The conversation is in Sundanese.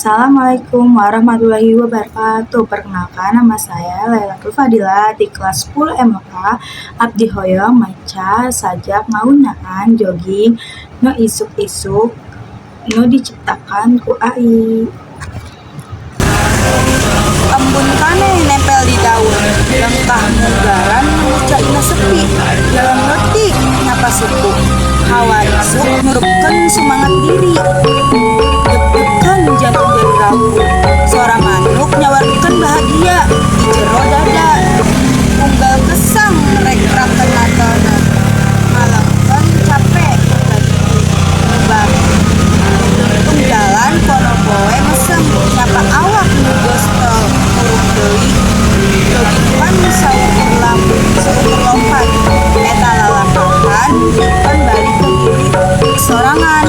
Assalamualaikum warahmatullahi wabarakatuh. Perkenalkan, nama saya Lailatul Fadila di kelas 10 MK. Abdi hoyong maca sajak ngaunaan jogging nu isuk-isuk nu diciptakan ku AI. Embun taneh nempel di daun, lengkah munggaran caina sepi, jalan leutik nyapa suku. Hawa isuk ngurupkeun sumangat diri, deg-degan jantung jadi ragu. Suara manuk nyawarkeun bahagia di jero dada. Unggal kesang rek rakeun natelna, ngalangkeun capek bagi. Tungtung jalan kono poe mesem, nyapa awak nu geus teu murung deui. Jogging pan saukur saukur lompat, eta lalampahan pan balik ke diri sorangan.